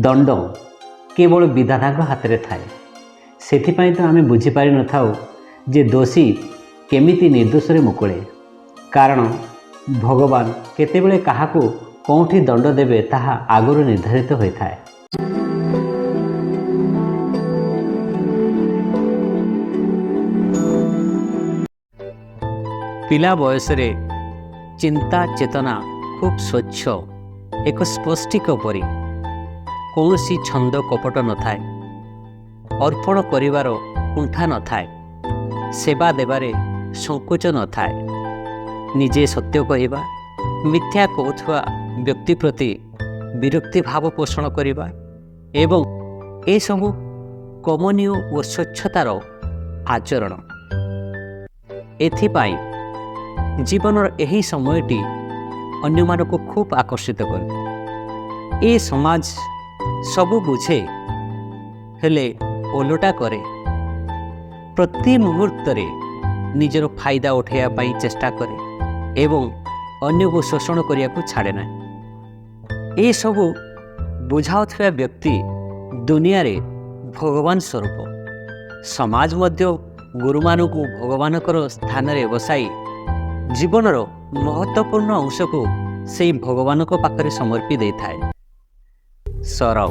ଦଣ୍ଡ କେବଳ ବିଧାତାଙ୍କ ହାତରେ ଥାଏ। ସେଥିପାଇଁ ତ ଆମେ ବୁଝିପାରିନଥାଉ ଯେ ଦୋଷୀ କେମିତି ନିର୍ଦ୍ଦୋଷରେ ମୁକୁଳେ। କାରଣ ଭଗବାନ କେତେବେଳେ କାହାକୁ କେଉଁଠି ଦଣ୍ଡ ଦେବେ, ତାହା ଆଗରୁ ନିର୍ଦ୍ଧାରିତ ହୋଇଥାଏ। ପିଲା ବୟସରେ ଚିନ୍ତା ଚେତନା ଖୁବ୍ ସ୍ୱଚ୍ଛ, ଏକ ସ୍ଫଟିକ ପରି। କୌଣସି ଛନ୍ଦ କପଟ ନଥାଏ, ଅର୍ପଣ କରିବାର କୁଣ୍ଠା ନଥାଏ, ସେବା ଦେବାରେ ସଙ୍କୋଚ ନଥାଏ। ନିଜେ ସତ୍ୟ କହିବା, ମିଥ୍ୟା କହୁଥିବା ବ୍ୟକ୍ତି ପ୍ରତି ବିରକ୍ତି ଭାବ ପୋଷଣ କରିବା ଏବଂ ଏସବୁ କମନୀୟ ଓ ସ୍ୱଚ୍ଛତାର ଆଚରଣ। ଏଥିପାଇଁ ଜୀବନର ଏହି ସମୟଟି ଅନ୍ୟମାନଙ୍କୁ ଖୁବ୍ ଆକର୍ଷିତ କରେ। ଏ ସମାଜ ସବୁ ବୁଝେ, ହେଲେ ଓଲଟା କରେ। ପ୍ରତି ମୁହୂର୍ତ୍ତରେ ନିଜର ଫାଇଦା ଉଠାଇବା ପାଇଁ ଚେଷ୍ଟା କରେ ଏବଂ ଅନ୍ୟକୁ ଶୋଷଣ କରିବାକୁ ଛାଡ଼େ ନାହିଁ। ଏସବୁ ବୁଝାଉଥିବା ବ୍ୟକ୍ତି ଦୁନିଆରେ ଭଗବାନ ସ୍ୱରୂପ। ସମାଜ ମଧ୍ୟ ଗୁରୁମାନଙ୍କୁ ଭଗବାନଙ୍କର ସ୍ଥାନରେ ବସାଇ ଜୀବନର ମହତ୍ତ୍ୱପୂର୍ଣ୍ଣ ଅଂଶକୁ ସେଇ ଭଗବାନଙ୍କ ପାଖରେ ସମର୍ପି ଦେଇଥାଏ। ସୌରଭ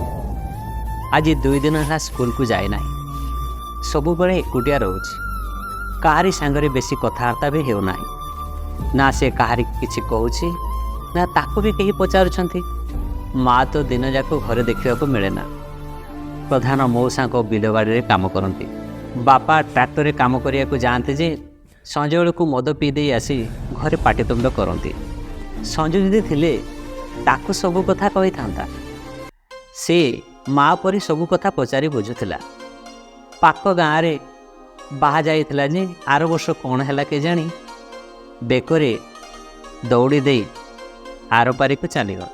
ଆଜି 2 ଦିନ ହେଲା ସ୍କୁଲକୁ ଯାଇନାହିଁ। ସବୁବେଳେ ଏକୁଟିଆ ରହୁଛି। କାହାରି ସାଙ୍ଗରେ ବେଶୀ କଥାବାର୍ତ୍ତା ବି ହେଉନାହିଁ। ନା ସେ କାହାରି କିଛି କହୁଛି, ନା ତାକୁ ବି କେହି ପଚାରୁଛନ୍ତି। ମା ତ ଦିନଯାକ ଘରେ ଦେଖିବାକୁ ମିଳେ ନା। ପ୍ରଧାନ ମଉସାଙ୍କ ବିଲବାଡ଼ିରେ କାମ କରନ୍ତି। ବାପା ଟ୍ରାକ୍ଟରରେ କାମ କରିବାକୁ ଯାଆନ୍ତି ଯେ ସଞ୍ଜବେଳକୁ ମଦ ପିଇ ଦେଇ ଆସି ଘରେ ପାଟିତୁଣ୍ଡ କରନ୍ତି। ସଞ୍ଜୁ ଯଦି ଥିଲେ ତାକୁ ସବୁ କଥା କହିଥାନ୍ତା। ସେ ମା ପରି ସବୁ କଥା ପଚାରି ବୁଝୁଥିଲା। ପାଖ ଗାଁରେ ବାହା ଯାଇଥିଲା ଯେ ଆର ବର୍ଷ କ'ଣ ହେଲା କେଜାଣି, ବେକରେ ଦଉଡ଼ି ଦେଇ ଆରପାରିକୁ ଚାଲିଗଲା।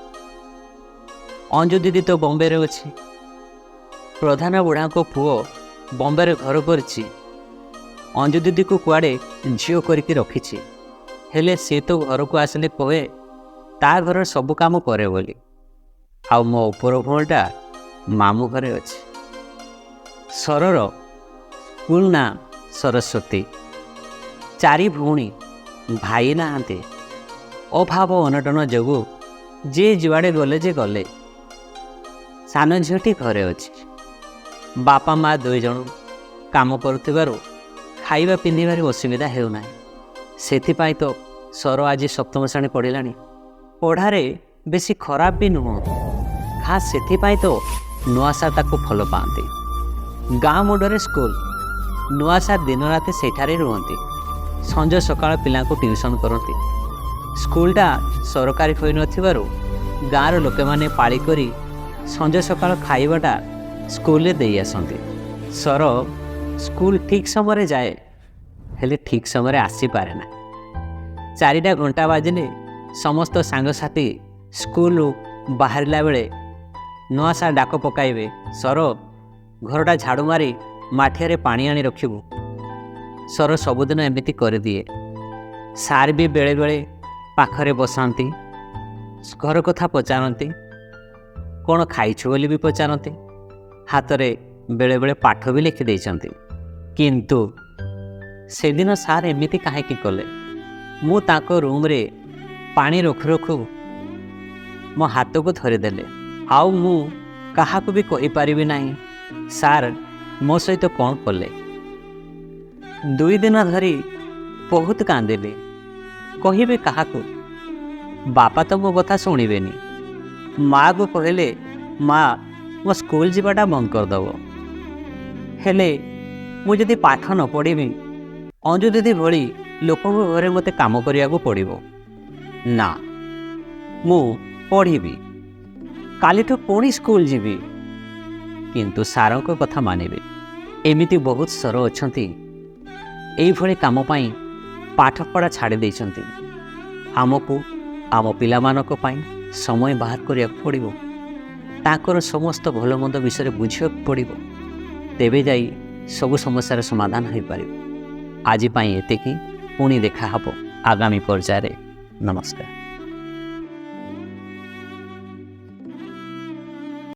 ଅଞ୍ଜୁ ଦିଦି ତ ବମ୍ବେରେ ଅଛି। ପ୍ରଧାନ ବୁଢ଼ାଙ୍କ ପୁଅ ବମ୍ବେରେ ଘର କରିଛି। ଅଞ୍ଜୁ ଦିଦିକୁ କୁଆଡ଼େ ଝିଅ କରିକି ରଖିଛି। ହେଲେ ସେ ତ ଘରକୁ ଆସିଲେ କହେ ତା ଘରର ସବୁ କାମ କରେ ବୋଲି। ଆଉ ମୋ ଉପର ଭଉଣୀଟା ମାମୁଁ ଘରେ ଅଛି। ସରର ସ୍କୁଲ ନାଁ ସରସ୍ୱତୀ। ଚାରି ଭଉଣୀ, ଭାଇ ନାହାନ୍ତି। ଅଭାବ ଅନଟନ ଯୋଗୁଁ ଯିଏ ଯୁଆଡ଼େ ଗଲେ ଯେ ଗଲେ। ସାନ ଝିଅଟି ଘରେ ଅଛି। ବାପା ମା ଦୁଇ ଜଣ କାମ କରୁଥିବାରୁ ଖାଇବା ପିନ୍ଧିବାରେ ଅସୁବିଧା ହେଉନାହିଁ। ସେଥିପାଇଁ ତ ସର ଆଜି ସପ୍ତମ ଶ୍ରେଣୀ ପଢ଼ିଲାଣି। ପଢ଼ାରେ ବେଶୀ ଖରାପ ବି ନୁହଁ। ଖାସ୍ ସେଥିପାଇଁ ତ ନୂଆ ସାର୍ ତାକୁ ଭଲ ପାଆନ୍ତି। ଗାଁ ମୁଣ୍ଡରେ ସ୍କୁଲ। ନୂଆ ସାର୍ ଦିନରାତି ସେଇଠାରେ ରୁହନ୍ତି। ସଞ୍ଜ ସକାଳ ପିଲାଙ୍କୁ ଟ୍ୟୁସନ୍ କରନ୍ତି। ସ୍କୁଲଟା ସରକାରୀ ହୋଇନଥିବାରୁ ଗାଁର ଲୋକମାନେ ପାଳି କରି ସଞ୍ଜ ସକାଳ ଖାଇବାଟା ସ୍କୁଲରେ ଦେଇ ଆସନ୍ତି। ସର ସ୍କୁଲ ଠିକ୍ ସମୟରେ ଯାଏ, ହେଲେ ଠିକ୍ ସମୟରେ ଆସିପାରେ ନା। 4ଟା ଘଣ୍ଟା ବାଜିଲେ ସମସ୍ତ ସାଙ୍ଗସାଥି ସ୍କୁଲରୁ ବାହାରିଲା ବେଳେ ନୂଆ ସାର୍ ଡାକ ପକାଇବେ, "ସର, ଘରଟା ଝାଡ଼ୁ ମାରି ମାଠିଆରେ ପାଣି ଆଣି ରଖିବୁ।" ସର ସବୁଦିନ ଏମିତି କରିଦିଏ। ସାର୍ ବି ବେଳେବେଳେ ପାଖରେ ବସାନ୍ତି, ଘର କଥା ପଚାରନ୍ତି, କ'ଣ ଖାଇଛୁ ବୋଲି ବି ପଚାରନ୍ତି। ହାତରେ ବେଳେବେଳେ ପାଠ ବି ଲେଖି ଦେଇଛନ୍ତି। କିନ୍ତୁ ସେଦିନ ସାର୍ ଏମିତି କାହିଁକି କଲେ? ମୁଁ ତାଙ୍କ ରୁମ୍ରେ ପାଣି ରଖୁ ରଖୁ ମୋ ହାତକୁ ଧରିଦେଲେ। ଆଉ ମୁଁ କାହାକୁ ବି କହିପାରିବି ନାହିଁ ସାର୍ ମୋ ସହିତ କ'ଣ କଲେ। 2 ଦିନ ଧରି ବହୁତ କାନ୍ଦିଲି। କହିବି କାହାକୁ? ବାପା ତ ମୋ କଥା ଶୁଣିବେନି। ମାଆକୁ କହିଲେ ମା ମୋ ସ୍କୁଲ ଯିବାଟା ବନ୍ଦ କରିଦେବ। ହେଲେ ମୁଁ ଯଦି ପାଠ ନ ପଢ଼ିବି, ଅଞ୍ଜୁ ଦିଦି ଭଳି ଲୋକଙ୍କ ଘରେ ମୋତେ କାମ କରିବାକୁ ପଡ଼ିବ। ନା, ମୁଁ ପଢ଼ିବି। କାଲିଠୁ ପୁଣି ସ୍କୁଲ ଯିବି, କିନ୍ତୁ ସାରଙ୍କ କଥା ମାନିବି। ଏମିତି ବହୁତ ସର ଅଛନ୍ତି, ଏଇଭଳି କାମ ପାଇଁ ପାଠପଢ଼ା ଛାଡ଼ି ଦେଇଛନ୍ତି। ଆମକୁ ଆମ ପିଲାମାନଙ୍କ ପାଇଁ ସମୟ ବାହାର କରିବାକୁ ପଡ଼ିବ। ତାଙ୍କର ସମସ୍ତ ଭଲମନ୍ଦ ବିଷୟରେ ବୁଝିବାକୁ ପଡ଼ିବ। ତେବେ ଯାଇ ସବୁ ସମସ୍ୟାର ସମାଧାନ ହୋଇପାରିବ। ଆଜି ପାଇଁ ଏତିକି। ପୁଣି ଦେଖା ହେବ ଆଗାମୀ ପର୍ଯ୍ୟାୟରେ। ନମସ୍କାର।